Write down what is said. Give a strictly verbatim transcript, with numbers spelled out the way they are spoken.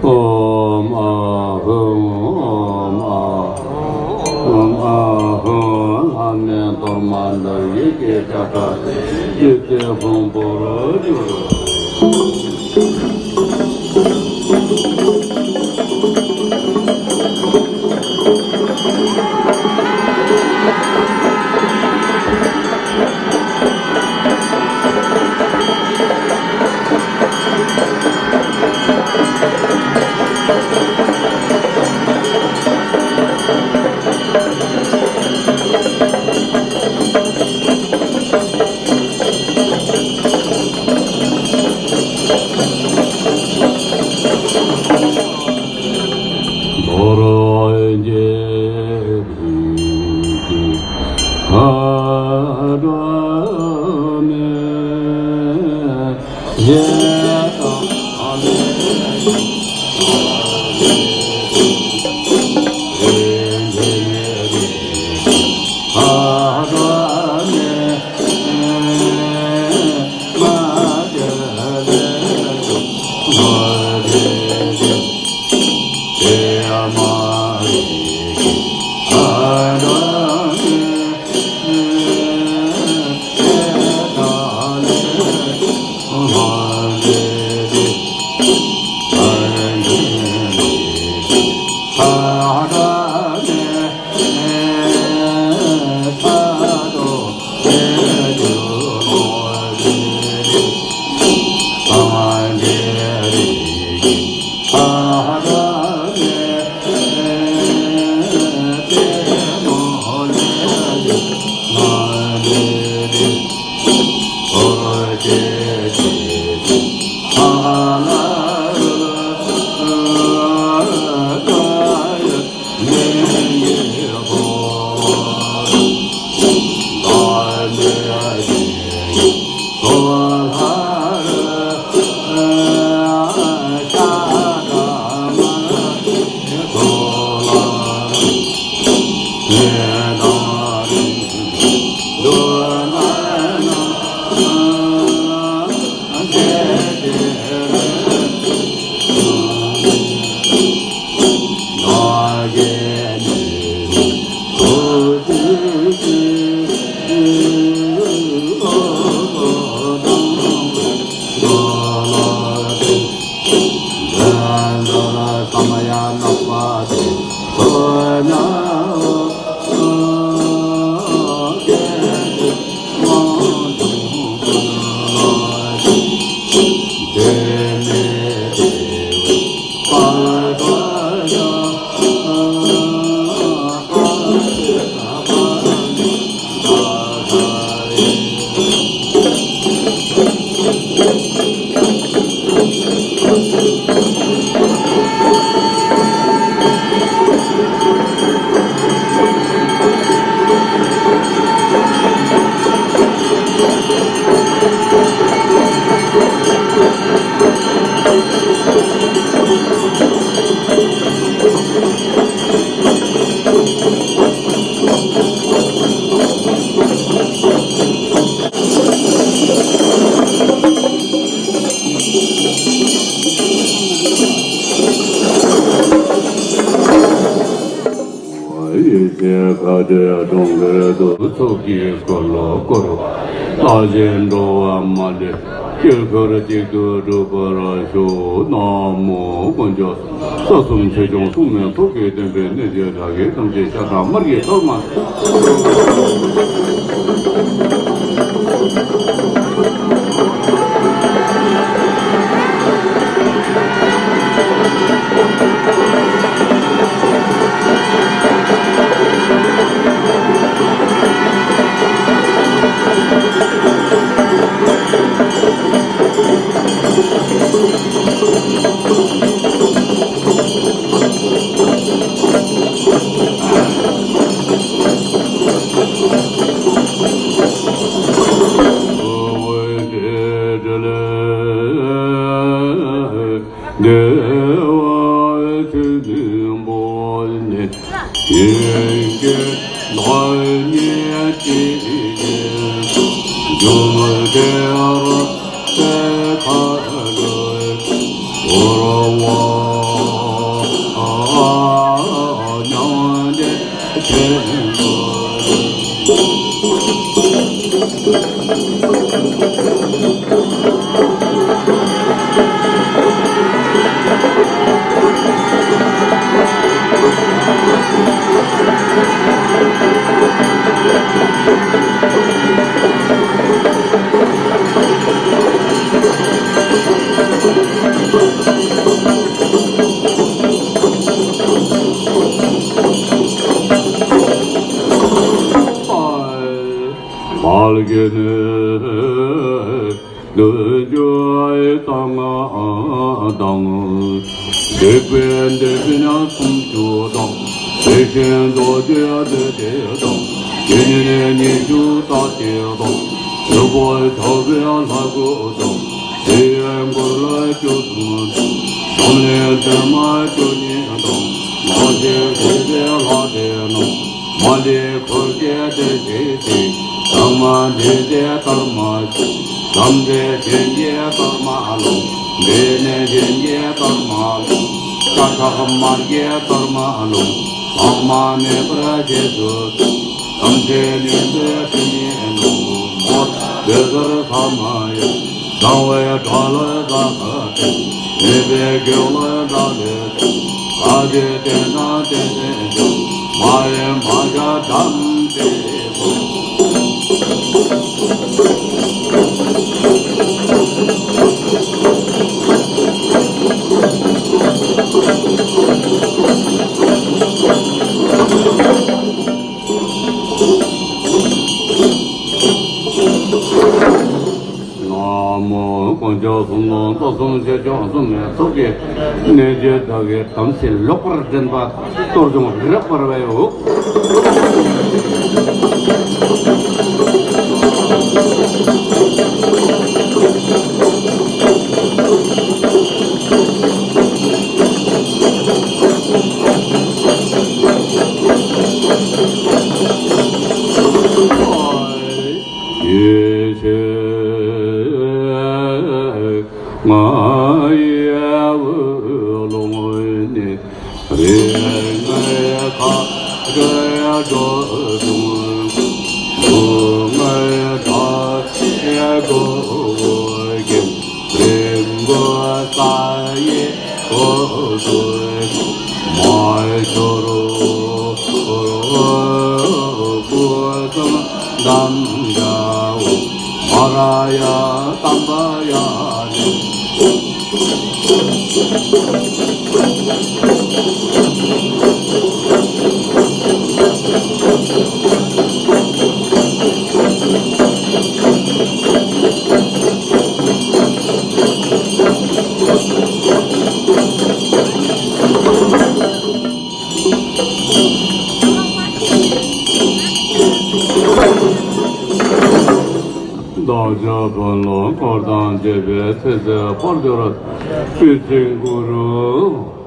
ཨོམ་ཨ་ཧུ་ཨོམ་ཨ་ཧུ་ཨོམ་ཨ་ཧུ། ལྷ་མིན་གཏོར་མ་འདི་ཡི་གེ་བརྒྱ་ཕྲག་ཡིད་ཀྱི་ཕུང་པོར་གྱུར། ཡེ་ཤེས་མཁའ་སྤྱོད་གྲོང་ཁྱེར་དུ། ཚོགས་ཀྱི་འཁོར་ལོ་བསྐོར་བ། ལྟ་ཞིང་འགྲོ་བ་མ་ལུས། དཀྱིལ་འཁོར་གཅིག་ཏུ་གྲུབ་པར་ཤོག། ན་མོ་དཀོན་མཆོག་ས་གསུམ་ཆོས་སྐྱོང་སྲུང་མའི་ཚོགས་ཀྱིས་བསྟན་པའི་གནོད་བྱེད་དགྲ་བགེགས་ཐམས་ཅད་ཤ་ཁྲག་དམར་གྱི་ཐོག་མ། བདེ་བ་ཆོས་མཐུན་པོ་ནི། ཡིན་གྱི་བདག་ཉིད་ཀྱི་རྒྱུ་འབྲས་རབ་གསལ་མཁའ་འགྲོའི་ནོར་བ། ལྔ་དང་། འདོད་པའི་འདོད་པའི་ཉ་སུམ་ཅུ་དང་། དེ་བཞིན་རྡོ་རྗེ་རྡོ་རྗེ་དང་། དེ་ཉིད་ཉི་ཤུ་རྩ་གཅིག་དང་། ལུས་པོ་ཆགས་པའི་ལྷ་དགུ་དང་། དེ་ཡི་འཁོར་ལོ་བཅུ་གསུམ་དང་། འཛམ་གླིང་སྟོང་མ་བཅུ་གཉིས་དང་། ལོངས་སྤྱོད་རྒྱས་པའི་ལྷ་སྡེ་རྣམས། མ་ལུས་འཁོར་བཅས་བདེ་གཤེགས་ཤིང་། ལྷག་མ་འདུས་བྱས་ལྟར་མ་བྱུང་། ལམ་འབྲས་སྤྱོད་བཞིན་ལྟར་མ་ལྷུང་། འབྲས་གནས་སྤྱོད་བཞིན་ལྟར་མ་ལྷུང་། ཤ་ཁྲག་མ་རྒྱས་ལྟར་མ་ལྷུང་། ལྷག་མ་མེད་པར་རྗེས་སུ་བཟུང་། ཐམས་ཅད་ལུས་འདུལ་དེ་ཉིད་ནོ། འོད་ཟེར་ས་མ་ཡ། གསང་བའི་སྒྲ་ལ་ཟ་ཁ་སྟེ། མེད་པའི་རྒྱུད་ལ་སྒྲ་ལས། ཨ་ཏི་ཏེ་ན་ཏེ་ཏེ་ཏེ། མ་ཡེ་མ་ཡ་དམ་པའི་བོ། ན་མོ། དཀོན་མཆོག་གསུམ་དང་རྩ་གསུམ་ཆོས་སྐྱོང་སྲུང་མའི་ཚོགས་ཀྱིས་གནོད་བྱེད་བདག་གི་དམ་སྲི་ལོག་པར་འདྲེན་པ་གཏོར་སྐྱོང་རབ་འབར་བའི་འོག། ཡེ་ཤེས་ང་ཡི་འོད་ཀློང་ནས། རིག་ལྔའི་མཁའ་འགྲོས་སྒྲོལ་གསུང་། རྡུལ་ལྔའི་སྒྲ་སྐད་སྒོ་བརྒྱད། རིག་མགོ་ས་ཡི་འོད་ཀློང་མ་ཤོར། སྐུ་གསུམ་དམ་བཅའ་འོ། མ་ར་ཡ་དམ་པ་ཡ་ནི། བདག་ཅག་དཔོན་སློབ་འཁོར་དང་བཅས་པའི་ཚེ་ཟད་དཔལ་འབྱོར་སྤུས་ཚད་གུ་རུ།